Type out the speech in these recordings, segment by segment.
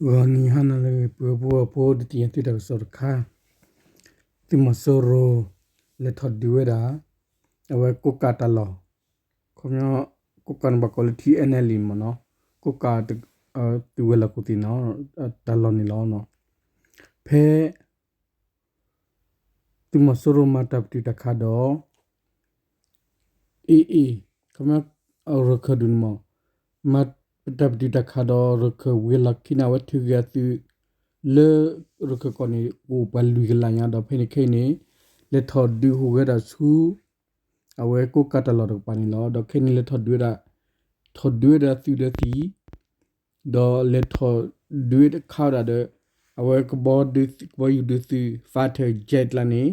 ဂီၤနံၤဟါနၤလၢအဂ့ၤ ပုၢ်ဖိဝဲၢ်ဖိ ဒုးသ့ၣ်ညါသုတၢ်ကစီၣ်တခါ, သုးမီၤစိရိၤ လဲၤထီၣ်ဒုးဝဲဒၣ် အဝဲကိးကးတၢ်လီၢ်, ခီပညီ ကိးကးန့ၣ်ဘၣ်ကိးလၢ ထံအဲၣ်နဲၣ်လံ မ့ၢ်နီၤ, ကိးကး သုးဝဲၤလီၢ်ခိၣ်သ့ၣ်နီၤ, တၢ်လီၢ်န့ၣ်လီၤ. ဖဲ သုးမီၤစိရိၤမၤတၢ်ပတုာ်တၢ်ခးဒီး အ့ၣ်အ့ၣ် ခီပညီ ရခၢၣ်ဒူၣ်န့ၣ်မ့ၢ် မၤတၢ်ပတုာ်တၢ်ခးဒီး ရခၢၣ်ဝ့ၤလီၢ်ခံန့ၣ် အဝဲထုးက့ၤအသုး လၢရခၢၣ်ကီၢ်န့ၣ် အိၣ်ပှၤလွံၢ်ကလးညါဒီး ဖဲန့ၣ်ခဲအံၤန့ၣ် လဲၤထီၣ်ဒုးဟူးဂဲၤဒၣ်ဆူ အဝဲကိးကးတၢ်လီၢ်တကပၤန့ၣ်လီၤ. ဒီးခဲအံၤန့ၣ် လဲၤထီၣ်ဒုးဝဲဒၣ် ထီၣ်ဒုးဝဲဒၣ်သုးဒီးသံၣ် ဒီးလဲၤထီၣ်ဒုးဝဲခးဝဲဒၣ်ဒီး အဝဲကဘီဒုး ကဘီယူၤဒုးသုး fighter jet ကျါန့ၣ်,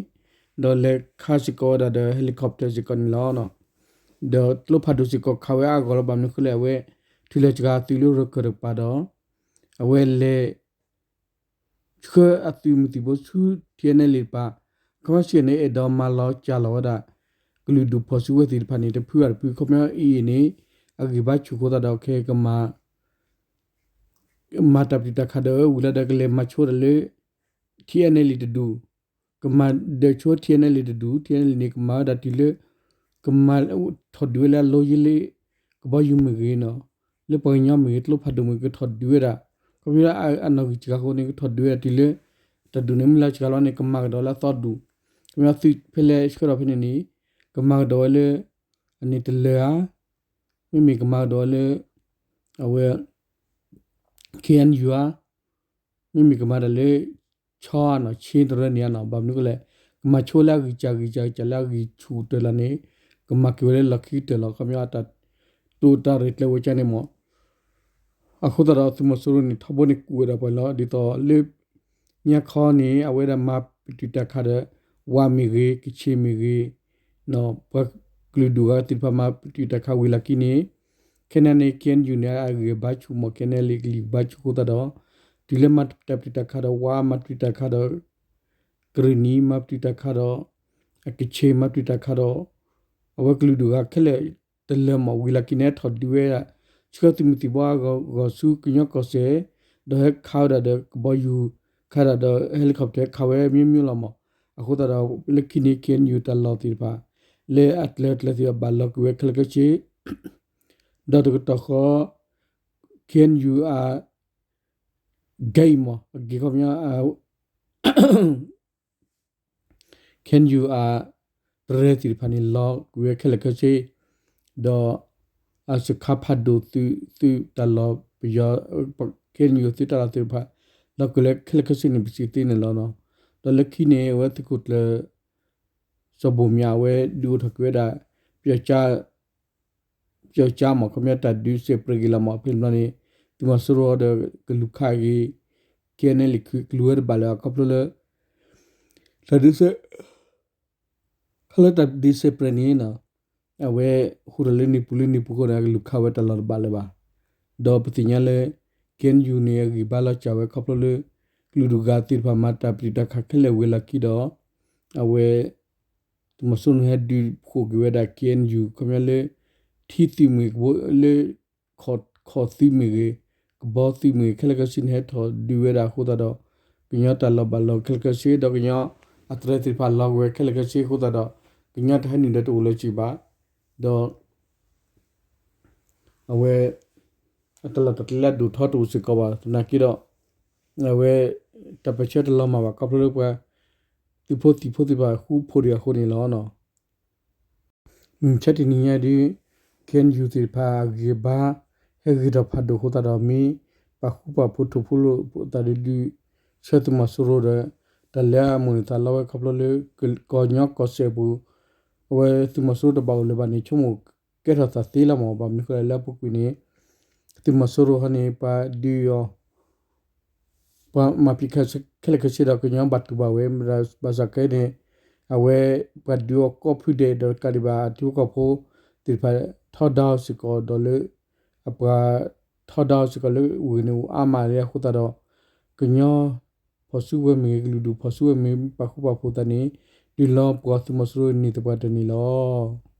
ဒီးလဲၤခးစ့ၢ်ကီးဝဲဒၣ်ဒီး helicopter စ့ၢ်ကီးန့ၣ်လီၤ. ဒီးကျိဖးဒိၣ်စ့ၢ်ကီးခးဝဲအါဂီၢ်လီၤ. ဘၣ်မနုၤဃိလဲၣ် အဝဲ ထုးလီၤစှၤသုးလၢရခၢၣ်တကပၤဒီး အဝဲလဲၤ ဆှၢအသုးမုၢ်သံၣ်ဘိဆူ ထံအဲၣ်နဲၣ်လံတကပၤ, ခီပညီစံးန့ၣ် အဲၣ်ဒိးမၤလီၤစှၤလီၤဝဲဒၣ် ကလုာ်ဒူၣ်ဖီၣ်စုကဝဲၤသ့ၣ်တဖၣ်န့ၣ် တဖုဘၣ်တဖု ခီပညီအံၤန့ၣ် အဂံၢ်ဘါဆူၣ်အဃိသတးဒီး ခဲကမၤ မၤတၢ်ပတုာ်တၢ်ခးဒီးဝံၤလီၤဒီး ကလဲၤမၤဆိတၢ်လၢ ထံအဲၣ်နဲၣ်လံတဒူၣ်, ကမၤဒၢးဆိထံအဲၣ်နဲၣ်လံတဒူၣ်, ထံအဲၣ်နဲၣ်လံန့ၣ် ကမၤဝဲဒၣ်တုၤလၢ ကမၤထီၣ်ဒုးဝဲလၢအလီၢ်ယံၤလၢ ကဘီယူၤမ့ၢ်ဂ့ၤနီၤ, လၢပှၤကညီမ့ၢ်ဂ့ၤ ကျိဖးဒိၣ်မ့ၢ်ဂ့ၤ ကထီၣ်ဒုးဝဲဒၣ်, ခီဖျိလၢအနီၣ်ဂံၢ်စှၤအဃိန့ၣ် ကထီၣ်ဒုးဝဲဒၣ်တုၤလၢ တၢ်ဒုးန့ၣ်မ့ၢ်လီၤစှၤလီၤန့ၣ် ကမၤကဒီးလၢအသီဒူၣ်, ခီပညီသုးဖဲလဲၣ်ဆှၢထီၣ်ဖဲန့ၣ်န့ၣ် ကမၤကဒီးဝဲလၢ အန့ၣ်တလၢၤဧါ, မ့မ့ၢ်ကမၤကဒီးဝဲလၢ အဝဲ ခ့ၣ်အဲၣ်ယူၣ်ဧါ, မ့မ့ၢ်ကမၤတၢ်လၢ ဆီဧါနီၤ ဆ့တရၢန့ၣ်ဧါနီၤ, ဘၣ်မနုၤဃိလဲၣ် ကမၤဆိလၢအဂံၢ်စၢ်ဂံၢ်စၢ်ဂံၢ်စၢ်လၢအဂံၢ်ဆူၣ်ကတၢၢ်လီၤန့ၣ် ကမၤက့ၤဝဲလၢလီၢ်ခံကတၢၢ်လီၤ. ခီပညီအတၢ်တိာ်တၢ်ရဲၣ်ကျဲၤဝဲကန့ၣ်မ့ၢ် အဃိသတးဒီးသုးမီၤစိရိၤန့ၣ် ထီဘိန့ၣ်ကူၣ်ဝဲဒၣ်ပှၤလီၤ. ဒ်သိးလၢ ညါခီန့ၣ် အဝဲဒၣ်မၤပတုာ်တၢ်ခးဒီး ဝါမ့ၢ်ဂ့ၤ ကခ့ၣ်မ့ၢ်ဂ့ၤ ပှၤကလုာ်ဒူၣ်ဂၤသ့ၣ်တဖၣ်မၤပတုာ်တၢ်ခးဝံၤလီၢ်ခံန့ၣ် ခဲန့ၣ်န့ၣ် ခ့ၣ်အဲၣ်ယူၣ်န့ၣ် အဂံၢ်ဘါဆူၣ်မ့ၢ် ခဲန့ၣ်လံ ကလံၤဘါဆူၣ်အဃိသတးဒီး တုၤလၢမၤတၢ်ပတုာ်တၢ်ခးဒီးဝါ မၤပတုာ်တၢ်ခးဒီး ကရ့ၣ်နံၤ မၤပတုာ်တၢ်ခးဒီး အကခ့ၣ် မၤပတုာ်တၢ်ခးဒီး အဝဲကလုာ်ဒူၣ်ဂၤခဲလၢာ်တလၢၤမ့ၢ် ဝံၤလီၢ်ခံန့ၣ် ဟဲထီၣ်ဒုးဝဲဒၣ် ဆှၢသုးမုၢ်သံၣ်ဘိအဂီၢ်ဆူကညီကီၢ်စဲၣ် ဒီးဟဲခးဝဲဒၣ်ဒီးကဘီယူၤ ခးဒၣ်ဒီး helicopter ခးဝဲမျိုးမျိုးလီၤမ့ၢ်. အဃိသတးဒီး လၢခံန့ၣ် ခ့ၣ်အဲၣ်ယူၣ်တၢ်လီၢ်သ့ၣ်တဖၣ် လၢအကျဲၤကျဲၤသ့ၣ်တဖၣ်ဘၣ်လီၤကွံာ်ဝဲခဲလၢာ်ခဲဆ့ ဒီးတကတီၢ်ဃီ ခ့ၣ်အဲၣ်ယူၣ်အ gate မ့ၢ် အ gate ခီပညီ ခ့ၣ်အဲၣ်ယူၣ်အ တရဲသ့ၣ်တဖၣ်န့ၣ် လီၤကွံာ်ဝဲခဲလၢာ်ခဲဆ့ ဒီး အစခါဖးဒိၣ်သုး သုးတၢ်လီၢ်ပယီၤ ခ့ၣ်အဲၣ်ယူၣ်သုးတၢ်လီၢ်သ့ၣ်တဖၣ် လီၤကွံာ်လၢခဲလၢာ်ခဲဆ့န့ၣ် ပစံးသ့န့ၣ်လီၤ. ဒီးလၢခံန့ၣ် အဝဲသုးခိၣ်ကျၢၢ် စီၤဘိၣ်မၠး အဝဲဒုးအိၣ်ထီၣ်က့ၤဝဲဒၣ် ပယီၤကၠါ ပယီၤကၠါမ့ၢ် ခီပညီတၢ်ဒုးစဲးပြဲးက့ၤလီၤမ့ၢ် ဖဲန့ၣ်ဘျီန့ၣ် သုးမီၤစိရိၤဒီးကလူၤခးက့ၤ ခ့ၣ်အဲၣ်ယူၣ် ကလူၤဝဲတဘၣ်လၢၤ ခီဖျိလၢ တၢ်ဒုးစဲး ခီလၢတၢ်ဒုးစဲးပြဲးန့ၣ် အဝဲဟူးထီၣ်လၢန့ၣ်ပူၤလၢန့ၣ်ပူၤအဃိန့ၣ် အကလူၤခးဝဲတၢ်လီၢ်တဘၣ်လၢၤဘၣ်. ဒီးပသ့ၣ်ညါလၢ ခ့ၣ်အဲၣ်ယူၣ်န့ၣ် အဂံၢ်ဘါလီၤစှၤဝဲခီဖျိလၢ ကလုာ်ဒူၣ်ဂၤသ့ၣ်တဖၣ်မၤတၢ်ပတုာ်တၢ်ခးခဲလၢာ်ဝံၤလီၢ်ခံဒီး အဝဲ သုးမီၤစိရိၤန့ၣ်ဟဲဒုးဃိးက့ၤဝဲဒၣ် ခ့ၣ်အဲၣ်ယူၣ် ခီပညီလၢ ထံသုးမ့ၢ်ဂ့ၤ လၢ ခီၣ်သုးမ့ၢ်ဂ့ၤ ကဘီသုးမ့ၢ်ဂ့ၤ ခဲလၢာ်ခဲဆ့န့ၣ် ဟဲထီၣ်ဒုးဝဲဒၣ်အဃိသတးဒီး ကညီတၢ်လီၢ်ဘၣ်လီၤခဲလၢာ်ခဲဆ့ ဒီးကညီအတရဲသ့ၣ်တဖၣ်လီၤကွံာ်ဝဲခဲလၢာ်ခဲဆ့အဃိသတးဒီး ကညီတၢ်ဟဲနုာ်ဒီးတအိၣ်လၢၤစ့ၢ်ဘၣ်. ဒီး အဝဲ အတၢ်လီၢ်တၢ်ကျဲလၢအဒိၣ်ထီတအိၣ်စ့ၢ်ကီးဘၣ် သနာ်က့ဒီး အဝဲ တၢ်ပၢၢ်ဆၢတလီၤမၢ်ဘၣ် ခီဖျိလၢပှၤ သုးဖိသံၣ်ဖိသ့ၣ်တဖၣ်ဃူဖိးဒံးအဃိန့ၣ်လီၤ. ဆၢတနံၤညါဒုး ခ့ၣ်အဲၣ်ယူၣ်သ့ၣ်တဖၣ်အဂံၢ်အဘါ ဟဲဂ့ၤထီၣ်ဖးဒိၣ်အဃိသတးဒီး မ့ၢ်ပာ်ဃူပာ်ဖိးထီၣ်ဖိလိာ်သးဒီးဒုး ဆှၢသုးမီၤစိရိၤဒီး တၢ်လၢအမိၣ်န့ၢ်သးလီဝဲခီဖျိလၢ ကီၢ်ညီကီၢ်စဲၣ်ပူၤ အဝဲသုးမီၤစိရိၤတဘၣ်အိၣ်လၢၤဘၣ်န့ၣ် ဆိကမိၣ်ကဲထီၣ်သးသ့လီၤမး ဘၣ်မနုၤဃိလဲၣ်လၢအပူၤကွံာ်န့ၣ် သုးမီၤစိရိၤဟီန့ၣ် ပှၤဒုးအီၤ ပှၤမၤဖံးခဲလၢာ်ခဲဆ့ဒီးကညီဘၣ်တူၢ်ဘၣ်ဝဲ ဘၣ်ဆၣ်ခဲအံၤန့ၣ် အဝဲပှၤဒုးအီၤကိးဖုဒဲးဒီးတကးဒံးဘၣ် ထံဖိကီၢ်ဖိသ့ၣ်တဖၣ် ထီဒါအီၤစ့ၢ်ကီးဒီးလၢ အပှၤထီဒါအီၤစ့ၢ်ကီးလၢဝ့ၢ်န့ၣ်အိၣ်အါမးလၢအဃိသတးဒီး ကညီဖီၣ်စုကဝဲၤမ့ၢ်ဂ့ၤ ကလုာ်ဒူၣ်ဖီၣ်စုကဝဲၤမ့ၢ်ဂ့ၤ ပာ်ဃူပာ်ဖိးသးန့ၣ် ဒုးလီၤပှီၢ်သုးမီၤစိရိၤန့ၢ်သပှၢ်တၢၢ်န့ၣ်လီၤ.